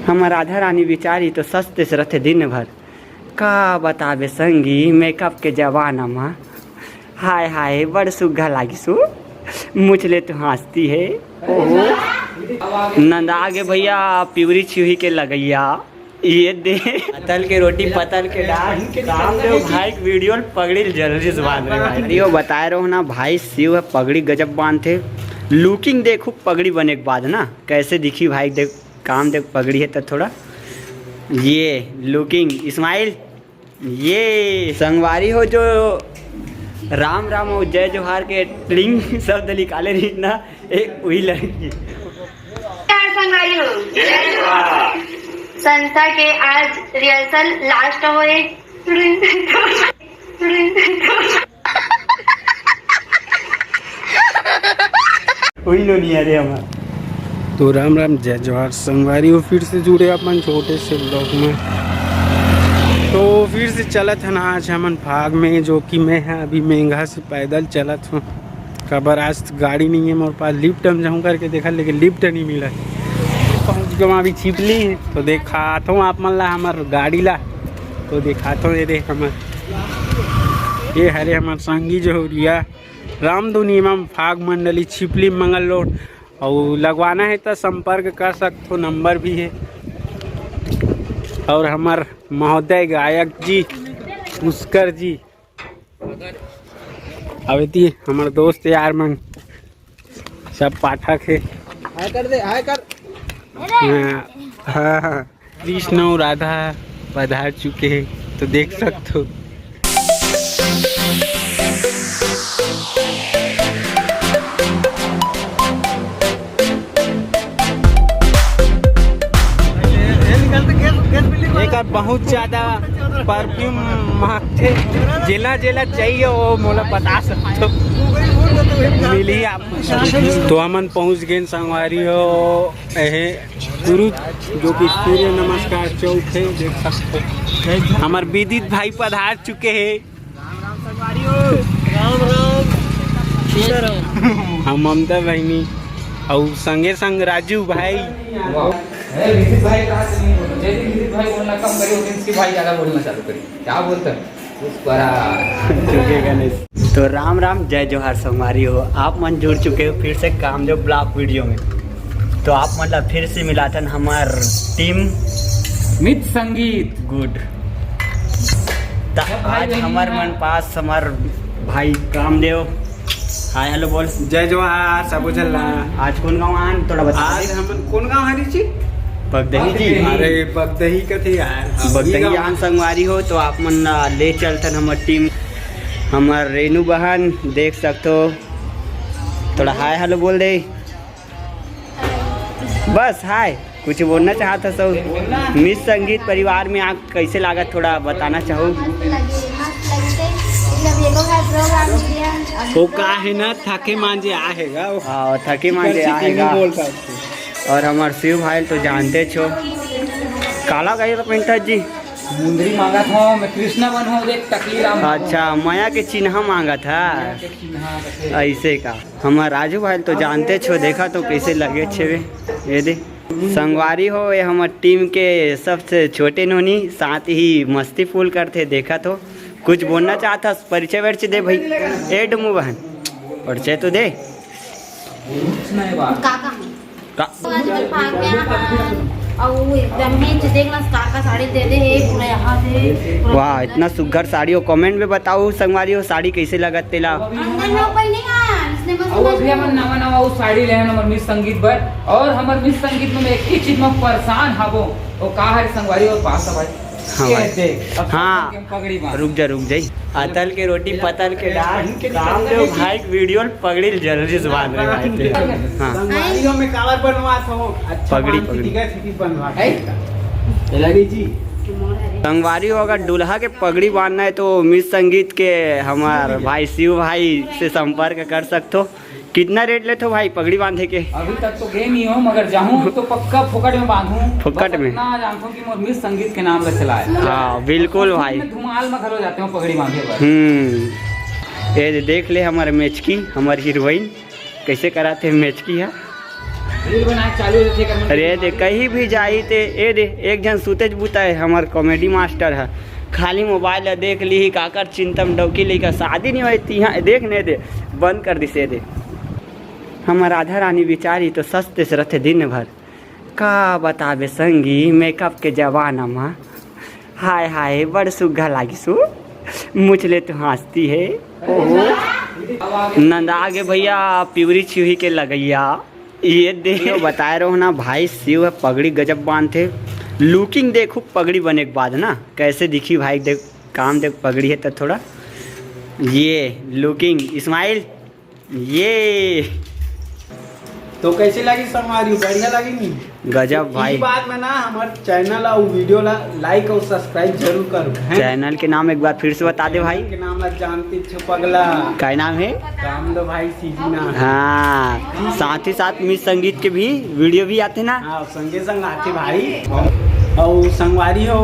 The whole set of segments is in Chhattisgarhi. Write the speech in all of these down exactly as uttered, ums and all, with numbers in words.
हमर राधा रानी बिचारी तो सस्ते से रथे दिन भर। का बताबे संगी, मेकअप के जमाना म। हाय हाय, बड़ सुग्घर लागिस ओ। मुछ ले तो हाँसती हे। ओहो। नंदा गे भैया, पिवरी छिवही के लगैया। ये दे। पतल के रोटी, पतल के दाल। रामदेव भाई के वीडियो ल पगड़ी ल जरूरी से बांध रहे भाई। यो बताए रहो ना भाई, शिव ह पगड़ी गजब बांधथे। लुकिंग देखो पगड़ी बने के बाद ना, कैसे दिखी भाई। देख, काम देख, पगड़ी हे त थोड़ा ये लुकिंग स्माइल। ये संगवारी हो, जो राम राम अउ जय जोहार के ट्रिंग शब्द निकाले रहिस ना, एक उही लड़की। नमस्कार संगवारी हो, संस्था के आज रिहर्सल लास्ट होए। उही लो नहीं, अरे हमार। तो राम राम, जय जोहार संगवारी हो, फिर से जुड़े अपन छोटे से ब्लॉग में। तो फिर से चलत हन आज हमन फाग में, जो कि मैं ह अभी मेंघा से पैदल चलत हूँ। काबर आज गाड़ी नहीं है मोर पास, लिफ्ट हम जाऊँ करके देखा, लेकिन लिफ्ट नहीं मिला। पहुँच गए अभी छिपली, तो देखात हूँ आप मन ला हमर गाड़ी ला। तो देखात हूँ, ये देख हमर, ये हरे हमर संगी जहुरिया रामधुनी एवं फाग मंडली छिपली मंगल रोड। अउ लगवाना हे त संपर्क कर सकथो, नंबर भी हे। अउ हमर महोदय गायक जी पुष्कर जी, अवेती हमर दोस्त यार मन सब पाठक हे। हाय कर दे, हाय कर। हाँ, हाँ, हाँ। कृष्ण अउ राधा पधार चुके हे, तो देख सकथो। एकर बहुत ज्यादा परफ्यूम महकथे, जेला जेला चाहिए वो मोला बता सकथो, मिली आप। तो हमन पहुंच गए संगवारी हो, एहे गुरु, जो कि सूर्य नमस्कार चौक हे, देख सकथो। हमर विदित भाई पधार चुके हे। राम राम। हम ममता बहिनी अउ संगे संग राजू भाई। वाह। ए, विदित भाई कहाँ से नहीं बोल रहे? जैसे विदित भाई बोलना कम करे, उदित भाई ज्यादा बोलना चालू करे। क्या बोलता है? उस पर आ- चुके गणेश। तो राम राम, जय जोहार संगवारी हो, आप मन जुड़ चुके हो फिर से कामदेव ब्लॉग वीडियो में। तो आप मन ला फिर से मिलाथन हमर टीम मित संगीत। गुड। त आज हमर मन पास हमर भाई कामदेव, हाय हेलो बोल। जय जोहार सबो झन ला। आज कोन गाँव आन, थोड़ा बता आज दे। हमन कोन गाँव हरी जी? बगदही जी। अरे बगदही कथे यार। बगदही आन संगवारी हो, तो आप मन ला ले चलथन हमर टीम, हमर रेनू बहन, देख सकथो। थोड़ा हाय हेलो बोल दे। बस हाय, कुछ बोलना चाहत हस? मिस संगीत परिवार में आके कैसे लागत, थोड़ा बताना चाहू? मस्त लगे, मस्त लगथे। मतलब एगो है प्रोग्राम इंडियन। वो का है ना, थके मांजे आहे गा वो। हाँ, थके मांजे आहे गा। बोल सकते। और हमार शिव भाई तो जानते छो, काला गए तो पेंटर जी। मुंदरी मांगत हूँ मैं, कृष्णा बन हूँ, देख टकली राम। अच्छा, मया के चिन्हा मांगत है। चिन्हा कथे। ऐसे का? हमार राजू भाई तो जानते छो, देखा तो कैसे लगे छेवे। ये दे संगवारी हो, ये हमर टीम के सबसे छोटे नोनी, साथ ही मस्ती फुल करथे। देखा तो कुछ बोलना चाहत हस, परिचय वरिचय दे भाई। ए डुमू बहन, परिचय तो दे। काका। का? आज कल फाग में आहा, अउ एकदम ही देख ना, काका साड़ी दे दे हे, पूरा यहाँ से, पूरा वाह, इतना सुघर साड़ी हो। कमेंट में बताओ संगवारी हो, साड़ी कैसे लगत तेला। अंदर लोग पहने का, इसने बस अउ अभी हमन नवा नवा वो साड़ी ले हन हमर मिस संगीत बर, और हमर मिस संगीत में मैं एक ही चीज में परेशान हवो, वो का हरे संगवारी हो, पास भाई। हाँ ये भाई। देख, अब हाँ। पकड़ के पगड़ी बांध। रुक जा, रुक जाई। अतल के रोटी, पतल के दाल, रामदेव भाई के वीडियो ल पगड़ी ल जरूरी से बांध रहे भाई। हाँ। संगवारी हो में कावर बनवात हो। अच्छा पगड़ी, बांध के पगड़ी। दिखा, सिटी बनवा। है? ये लगी जी। संगवारी हो, अगर दूल्हा के पगड़ी बांधना है तो मिस संगीत के हमार भाई शिव भाई से संपर्क कर सकते हो। कितना रेट लेथो भाई पगड़ी बांधे के? अभी तक तो गे नहीं हो, मगर जाहूँ तो पक्का फोकट में बांधूँ। फोकट बस में? इतना जानथो कि मोर मिस संगीत के नाम ला चलाए। हाँ, बिल्कुल भाई। मैं धुमाल में घलो जाते हो पगड़ी बांधे बर। हम्म, ये दे देख ले हमर मेचकी, हमर हीरोइन कैसे कराथे मेचकी है। अरे दे, कहीं भी जाही ते, ए दे, एक झन सुतेच बुता हे, हमर comedy master ह। खाली mobile ला देख लीही, काकर चिंता म डौकी लइका, शादी नहीं होय तिहा, देख ने दे, बंद कर दिसे दे। हमर राधा रानी बिचारी तो सस्ते से रथे दिन भर। का बताबे संगी, makeup के जमाना म। हाय हाय, बड़ सुग्घर लागिस ओ। मुछ ले तो हाँसती हे। ओहो। नंदा गे भैया, पिवरी छिवही के लगैया। ये दे। बताए रहो ना भाई, शिव ह पगड़ी गजब बांधथे। Looking देखो पगड़ी बने के बाद ना, कैसे दिखी भाई। देख, काम देख, पगड़ी हे त थोड़ा। ये looking, smile। ये तो कैसे लगी संगवारी? बढ़िया लगी नी? गजब भाई। इही बात में ना हमर channel अउ video ला like अउ subscribe जरूर करो, हैं? Channel के नाम एक बार फिर से बता दे भाई। Channel के नाम ला जानती छो पगला। का नाम हे? रामदो भाई सीजी ना। हाँ, साथ ही साथ मिस संगीत के भी video भी आथे ना। हाँ, संगे संग आथे भाई। अउ संगवारी हो,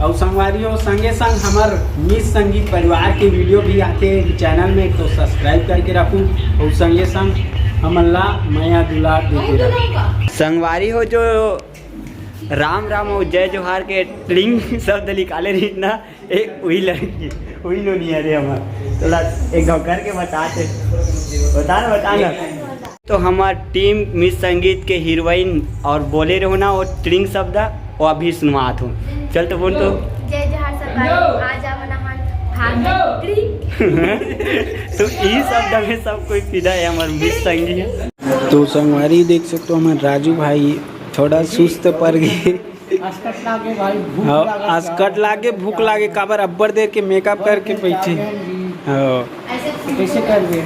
अउ संगवारी हो, संगे संग हमर मिस संगीत परिवार के video भी आथे channel में, तो subscribe करके रखू। अउ संगे संग हमन ला मया दुलार देते रहू। संगवारी हो, जो राम राम अउ जय जोहार के ट्रिंग शब्द निकाले रही ना, ए, उही लड़की, उही नोनी हरे हमर। तोला एक घाव करके बता दे। बता ना, बता ना। तो हमर team मिस संगीत के हीरोइन अउ बोले रहो ना, वो ट्रिंग शब्द, वो अभी सुनवात हूँ। चल तो बोल तो। जय जोहार संगवारी, आज हमन हन भाग ट्रिंग। तो ई शब्द में सब कोई फिदा हे, हमर मिस संगी हे। तो संगवारी देख सकते हो, हमर राजू भाई थोड़ा सुस्त पड़ गए। असकट लागे भाई, भूख हाँ, लागत असकट लागे, भूख लागे, काबर अब्बड़ देर के makeup करके बैठे। हाँ। कैसे करबे?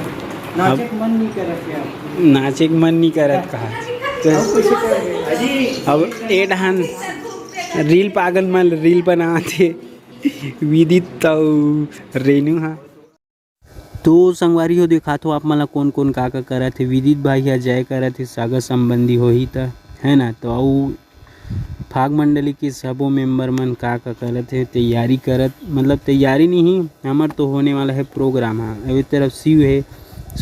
नाचे के मन नहीं करत यार। नाचे के मन नहीं करत कहा। तो अब कैसे करबे? अब ए डहन reel पागल मन reel बनाथे विदित अउ रेनू हा। तो संगवारी हो, दिखात हो आप मन ला कोन कोन का का करत हे। विदित भाई ह जय करत हे, सगा संबंधी होही त, है ना। तो अउ फाग मंडली के सबो member मन का का करत हे, तैयारी करत, मतलब तैयारी नहीं, हमर तो होने वाला है program। हाँ, अभी तरफ शिव है,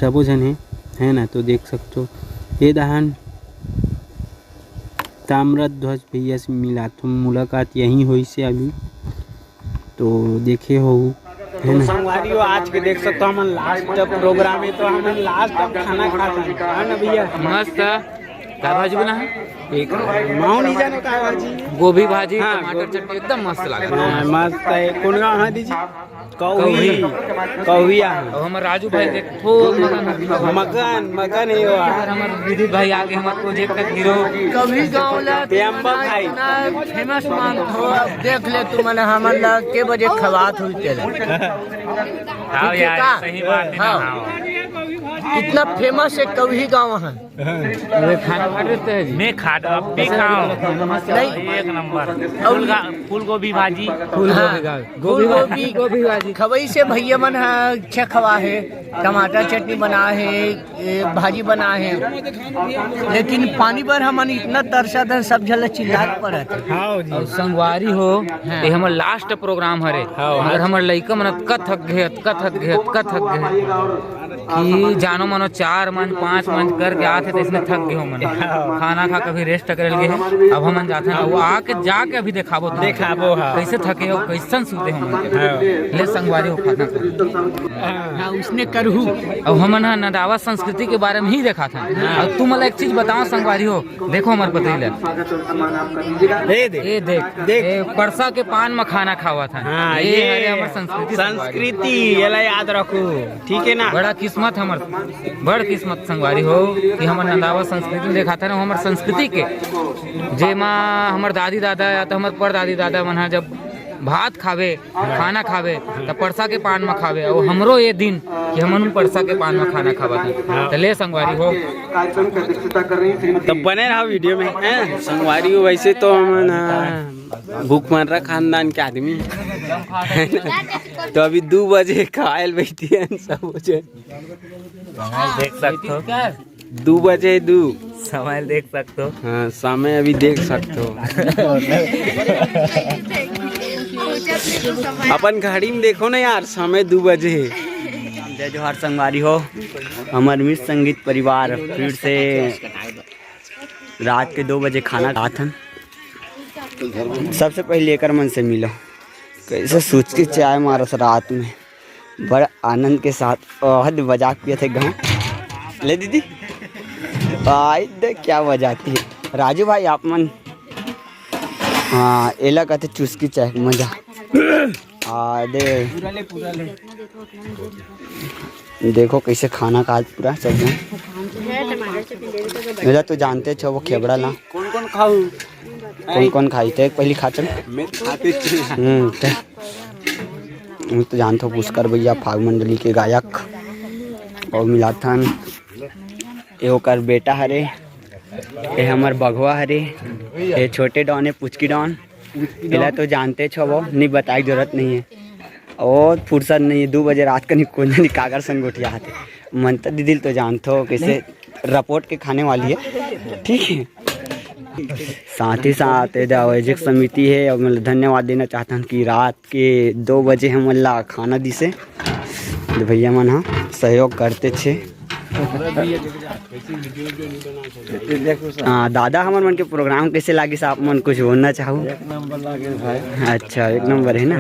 सबो झन है, है ना। तो देख सकथो, ये दहन ताम्रध्वज भैया से मिलात हो, मुलाकात यहीं होइस हे अभी। तो देखे हो, है ना? संगवारी हो, आज के देख सकथो हमन last program हे, तो हमन last अब खाना खात हन, है ना भैया? मस्त। का भाजी बना है? एक माहू नहीं जानो का भाजी? गोभी भाजी, हाँ, टमाटर गोभी। चटनी एकदम मस्त लागत है। हाँ, मस्त है। कौन गाँव है दीदी? कौही। कौही। कौही आ। और हमर राजू भाई देख, हो मगन है। मगन, मगन है वो। और हमर विदित भाई आगे हमर project के hero। कौही गाँव ला ते अम्बा भाई। इतना famous मान हो, अब देख ले तू, मने हमन ला के बजे खवात हुई चले। हाँ यार, का? सही बात है ना, हाँ। हाँ। इतना famous है कौही गाँव है। अरे खाना खा रहे थे जी। मैं खा, अब भी खाओ। नहीं। एक नंबर। और फूल गा-, फूल गोभी भाजी। फूल हाँ। गोभी का, फूल गोभी भाजी, गोभी। गोभी भाजी। खवई से भैया मन ह अच्छा खवा है, टमाटर चटनी बना है, ए, भाजी बना है, लेकिन पानी बर हमन इतना तरसत हन, सब झन ल चिल्लात पड़त। हाँ जी। और संगवारी हो, हाँ। ये हमर last program हरे, हाँ, मगर हाँ। हमर लइका मन अतका थक गए, अतका थक गए, अतका थक गए। कि जानो मानो चार मंच, पांच मंच करके आथे, तो इसने थक गए हो मन। खाना खा के अभी rest करे लगे हैं। अब हमन जाथन, वो आके जाके अभी देखाबो तुमन। देखाबो, हाँ। कैसे थके हो, कैसन सूते हो मन। हाँ। ले संगवारी हो खाना खा। हाँ, उसने करहू। अब हमन ह नंदावा संस्कृति के बारे में ही देखाथन। हाँ। अब तुम मला एक चीज बताओ संगवारी हो, देखो हमर पतरी ला। ए देख। ए देख। देख। ए परसा के पान म खाना खावत हन। हाँ, ये ये हरे हमर संस्कृति, संस्कृति, एला याद रखो, ठीक है ना? बड़ा किस्मत हमर, बड़ किस्मत संगवारी हो कि हमर नंदावा संस्कृति देखाथन, हमर संस्कृति के, जेमा हमर दादी दादा या तो हमर परदादी दादा मन ह जब भात खावे, खाना खावे, त परसा के पान म खावे। अउ हमरो ये दिन कि हमन परसा के पान म खाना खावत हन। त ले संगवारी हो। त बने रहा video में, हैं? संगवारी हो, वैसे तो हमन, हाँ, भूख मर्रा खानदान के आदमी। तो अभी दू बजे खायल बैठी हैं सब जन। समय देख सकथो। दू बजे दू। समय देख सकथो। हाँ, समय अभी देख सकथो। अपन घड़ी में देखो ना यार, समय दू बजे हे। जय जोहार संगवारी हो, हमर मिस संगीत परिवार फिर से रात के दो बजे खाना खात हन। सबसे पहले एकर मन से मिलो, कैसे सूच के चाय मारस रात में, बड़ आनंद के साथ। बहुत मजाक किए थे गाँव। ले दीदी, आई दे, क्या बजाती है। राजू भाई, आप मन, हाँ, एला कहते चुस्की चाय, मजा। आ दे। देखो कैसे खाना का आज पूरा सब जन। एला तो जानते छो, वो खेबड़ा ला। कौन कौन खाऊ? कौन कौन खाई थे? पहली खा चल। मैं खाते थे। हम्म, ते। हम तो जानते हो पुष्कर भैया, फाग मंडली के गायक। और मिलाथन, ये ओकर बेटा हरे, ये हमर बघवा हरे, ये छोटे डॉन है, पुचकी डॉन। एला तो जानते छो, वो नहीं बताए के जरूरत नहीं है। और फुर्सत नहीं है, दो बजे रात का नहीं, कोई नहीं कागर संग गोठिया आते। ममता दीदी तो जानते हो, कैसे रपोट के खाने वाली है, ठीक है। साथ ही साथ एदा आयोजक समिति है, और मतलब धन्यवाद देना चाहता हूँ कि रात के दो बजे हमन ला खाना दिसे, तो भैया मन ह सहयोग करते छे। हाँ, दादा, हमर मन के प्रोग्राम कैसे लागिस, आप मन कुछ बोलना चाहू? एक नंबर लागे भाई। अच्छा, एक नंबर है ना?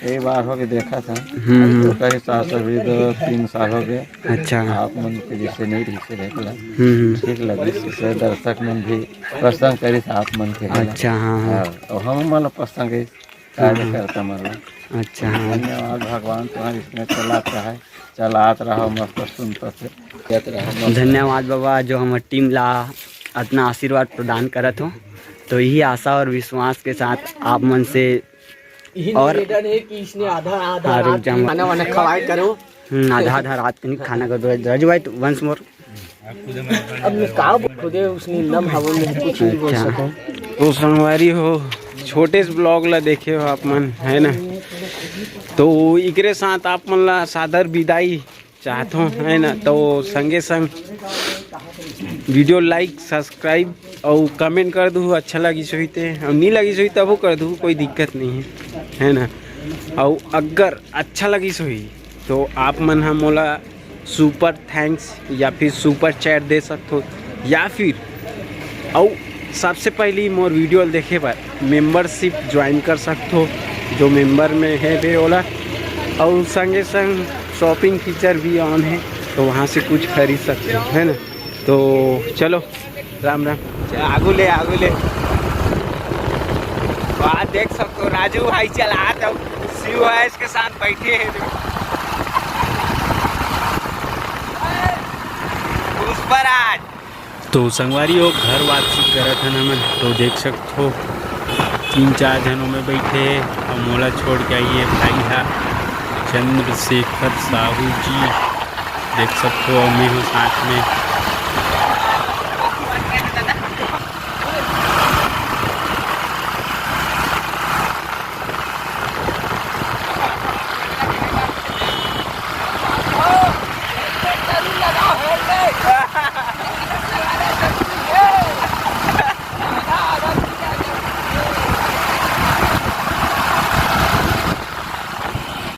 ये बार हो के देखा था। हम्म, हम्म। ओकर हिसाब से भी दो तीन साल हो गए। अच्छा। आप मन के जैसे नहीं रही से देख ला। हम्म, हम्म। ठीक लगे, इससे दर्शक मन भी प्रसन्न करिस आप मन के। अच्छा, हाँ, हाँ। हाँ, और हम मन ला प्रसन्न करिस। हाँ, हाँ। कार्यकर्ता मन ला। अच्छा, हाँ। धन्यवाद भगवान, तुम्हारे इसमें चलात रहे, चलात रहो, मस्त सुनता से, देत रहो, मस्त। धन्यवाद बाबा, जो हमर टीम ला अतना आशीर्वाद प्रदान करत हो। तो यही आशा और विश्वास के साथ आप मन से इही और निवेदन है कि इसने आधा, आधा हाँ, रुक रात जा, हम खाना वाना खवाए करो। हम्म, आधा, आधा रात के नहीं खाना कर दो। राजू भाई, once more। अब का खुदे उसने नम हवा में कुछ नहीं बोल अच्छा। सको। तो संगवारी हो, छोटे से ब्लॉग ला देखे हो आप मन, है ना? तो इकरे साथ आप मन ला सादर विदाई चाहत हो, है ना? तो संगे संग वीडियो like, subscribe और comment कर दू, अच्छा लगिस होई ते, और नहीं लगिस होई तबो कर दू, कोई दिक्कत नहीं है, है ना? और अगर अच्छा लगिस होई तो आप मन ह मोला super thanks या फिर super chat दे सकथो, या फिर अउ सबसे पहली मोर वीडियो ल देखे बर membership join कर सकथो, जो member में है बे ओला, अउ संगे संग shopping feature भी on है, तो वहाँ से कुछ खरीद सकते हो, है ना? तो चलो, राम राम। आगू ले, आगू ले। वहाँ देख सकते हो, राजू भाई चला, तो शिव के साथ बैठे हैं। पुष्पराज। तो संगवारी हो, घर वापसी करत हन हमन, तो देख सकथो तीन चार झन ओमे बैठे हे, अउ मोला छोड़ के आइए भाई हा चंद्रशेखर साहू जी। देख सकथो, अउ मैं हूँ साथ में।